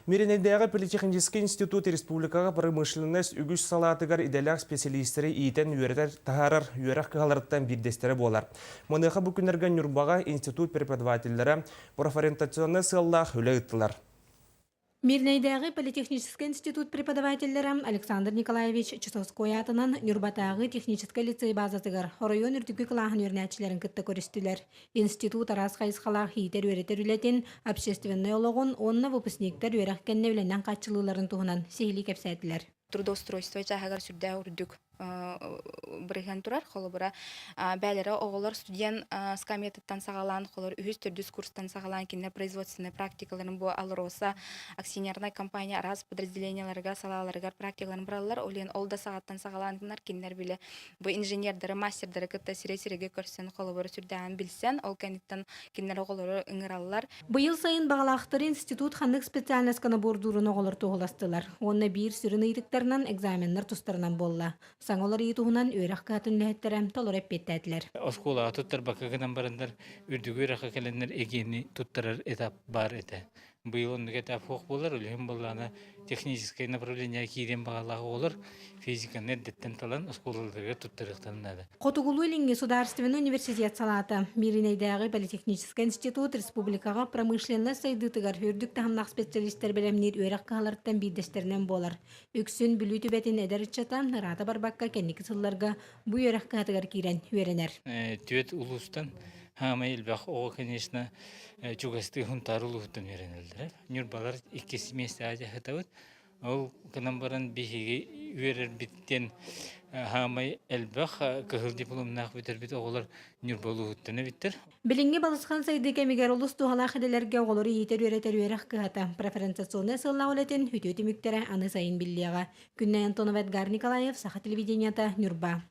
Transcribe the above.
Мииринэйдээҕи политехническэй институт республикаҕа промышленность үгүс салаатыгар идэлээх специалистары иитэн үөрэтэр таһаарар үөрэх кыһаларыттан биирдэстэрэ буолар. Маныаха бу күннэргэ Ньурбаҕа институт преподавателлэрэ профориентационнай сыаллаах үлэ ыыттылар. Мирнэйдээҕи политехническэй институт преподавателлэрэ Александр Николаевич Часовской аатынан Ньурбатааҕы техническэй лицей базатыгар оройуон үрдүкү кылааһын үөрэнээччилэрин кытта көрүстүлэр. Институт араас хайысхалаах иитэр-үөрэтэр үлэтин, общественнай олоҕун уонна выпускниктар үөрэх кэннэ үлэнэн хааччылыыларын туһунан сиһилии кэпсээтилэр. Трудоустройство чааһыгар сүрдээх үрдүк бырыһыан турар. Холобура, бээлэрэ оҕолор студент скамьятыттан саҕалаан, холор үһүс төрдүс курстан саҕалаан кинилэр производственнай практикаларын бу Алроса акционернай компания араас подразделенияларыгар, салааларыгар практикаларын бараллар. Ол иһин ол да саҕаттан саҕалаан кинилэр биле бу инженердары, мастердары кытта сирэй-сирэйгэ көрсөн, холобура сүрдээҕин билсэн, ол кэнниттэн кинилэр оҕолору ыҥыраллар. Быйыл сайын баҕалаахтары институт ханнык специальноска набордуурун оҕолор туоһуластылар уонна биир сүрүн ыйытыктарынан экзаменнар тустарынан буолла. Саҥа уларыйыы туһунан үөрэх кыһатын үлэһиттэрэ толору эппиэттээтилэр. Оскуолаҕа туттарбакка гынан бараннар, үрдүкү үөрэххэ кэлэннэр эгиэни туттарар этап баар этэ. Быйыл оннук этап суох буолар, үлэһин буоллаҕына техническэй направление киириэн баҕалаах оҕолор физиканы эрдэттэн талан оскуолаларыгар туттарыахтарын наада. Хотугулуу-Илиҥҥи судаарственнай университет салаата Мииринэйдээҕи политехническэй институт республикаҕа промышленность сайдыытыгар үрдүк таһымнаах специалистар бэлэмниир үөрэх кыһаларыттан биирдэстэринэн буолар. Үксүн Бүлүү түбэтин эдэр ыччата ыраата барбакка кэнники сылларга бу үөрэх кыһатыгар киирэн үөрэнэр. Түөрт улуустан хаамай элбэх оҕо, конечно, чугастыы Хунтаар улууһуттан үөрэнэллэрэ. Ньурбалар иккис миэстэҕэ дьаһатабыт. Ол гынан баран биһиги үөрэрбиттэн хаамай элбэх кыһыл дипломнаах бүтэрбит оҕолор Ньурба улууһуттан эбиттэр. Билиҥҥи балысхан сайдыы кэмигэр олус туһалаах идэлэргэ оҕолору иитэр-үөрэтэр үөрэх кыһата профориентационнай сыаллаах үлэтин үтүө түмүктэрэ аны сайын биллиэҕэ. Күннэй Антонова, Эдгар Николаев, Саха телевидениета, Ньурба.